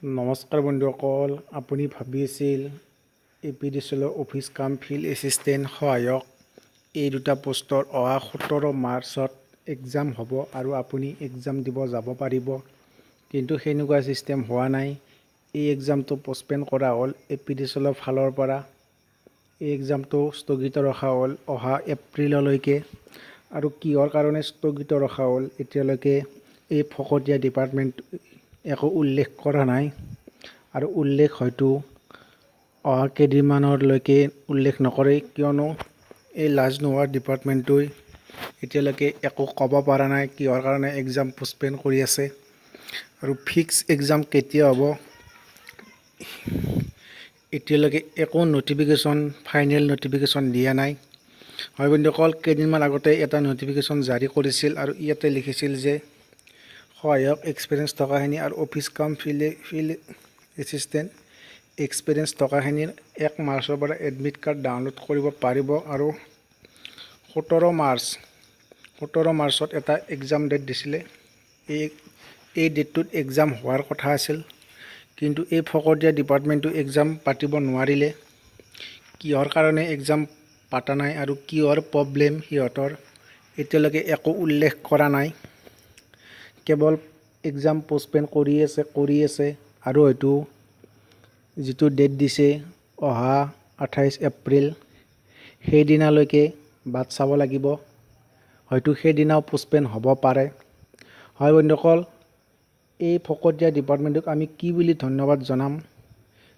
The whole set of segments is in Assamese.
নমস্কাৰ বন্ধুসকল। আপুনি ভাবি আছিল এপিডিচিএলৰ অফিচ কাম ফিল্ড এছিষ্টেণ্ট, সহায়ক এই দুটা পোষ্টৰ অহা 17 মাৰ্চত এক্সাম হ'ব আৰু আপুনি এক্সাম দিব যাব পাৰিব। কিন্তু সেনেকুৱা ছিষ্টেম হোৱা নাই। এই এক্সামটো পষ্টপ'ন কৰা হ'ল। এপিডিচিএলৰ ফালৰ পৰা এই এক্সামটো স্থগিত ৰখা হ'ল অহা এপ্ৰিললৈকে। আৰু কিহৰ কাৰণে স্থগিত ৰখা হ'ল, এতিয়ালৈকে এই ফকতীয়া ডিপাৰ্টমেণ্ট একো উল্লেখ কৰা নাই আৰু উল্লেখ হয়তো অহা কেইদিনমানলৈকে উল্লেখ নকৰে, কিয়নো এই লাজ নোহোৱা ডিপাৰ্টমেণ্টটোৱে এতিয়ালৈকে একো ক'ব পৰা নাই কিহৰ কাৰণে এক্সাম পষ্টপ'ন কৰি আছে। আৰু ফিক্স এক্সাম কেতিয়া হ'ব, এতিয়ালৈকে একো নটিফিকেশ্যন, ফাইনেল নটিফিকেশ্যন দিয়া নাই। হয় বন্ধুসকল, কেইদিনমান আগতে এটা নটিফিকেশ্যন জাৰি কৰিছিল আৰু ইয়াতে লিখিছিল যে সহায়ক এক্সপিৰিয়েঞ্চ থকাখিনি আৰু অফিচ কাম ফিল্ড এছিষ্টেণ্ট এক্সপিৰিয়েঞ্চ থকাখিনিৰ 1 মাৰ্চৰ পৰা এডমিট কাৰ্ড ডাউনলোড কৰিব পাৰিব। আৰু 17 মাৰ্চত এটা এক্সাম ডেট দিছিলে। এই ডেটটোত এক্সাম হোৱাৰ কথা আছিল, কিন্তু এই ফকতীয়া ডিপাৰ্টমেণ্টটো এক্সাম পাতিব নোৱাৰিলে। কিহৰ কাৰণে এক্সাম পতা নাই আৰু কিহৰ প্ৰব্লেম সিহঁতৰ, এতিয়ালৈকে একো উল্লেখ কৰা নাই। কেৱল এক্সাম পষ্টপ'ন কৰি আছে, কৰি আছে। আৰু হয়তো যিটো ডেট দিছে অহা 28 এপ্ৰিল, সেইদিনালৈকে বাট চাব লাগিব। হয়তো সেইদিনাও পষ্টপ'ন হ'ব পাৰে। হয় বন্ধুসকল, এই ফকতীয়া ডিপাৰ্টমেণ্টক আমি কি বুলি ধন্যবাদ জনাম,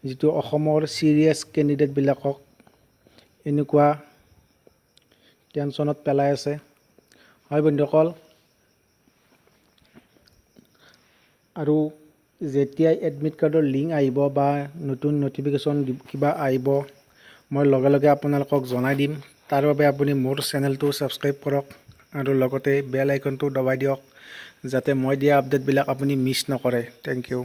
যিটো অসমৰ ছিৰিয়াছ কেণ্ডিডেটবিলাকক এনেকুৱা টেনশ্যনত পেলাই আছে। হয় বন্ধুসকল, আৰু যেতিয়াই এডমিট কাৰ্ডৰ লিংক আহিব বা নতুন নটিফিকেশ্যন কিবা আহিব, মই লগে লগে আপোনালোকক জনাই দিম। তাৰ বাবে আপুনি মোৰ চেনেলটো ছাবস্ক্ৰাইব কৰক আৰু লগতে বেল আইকনটো দবাই দিয়ক, যাতে মই দিয়া আপডেটবিলাক আপুনি মিছ নকৰে। Thank U.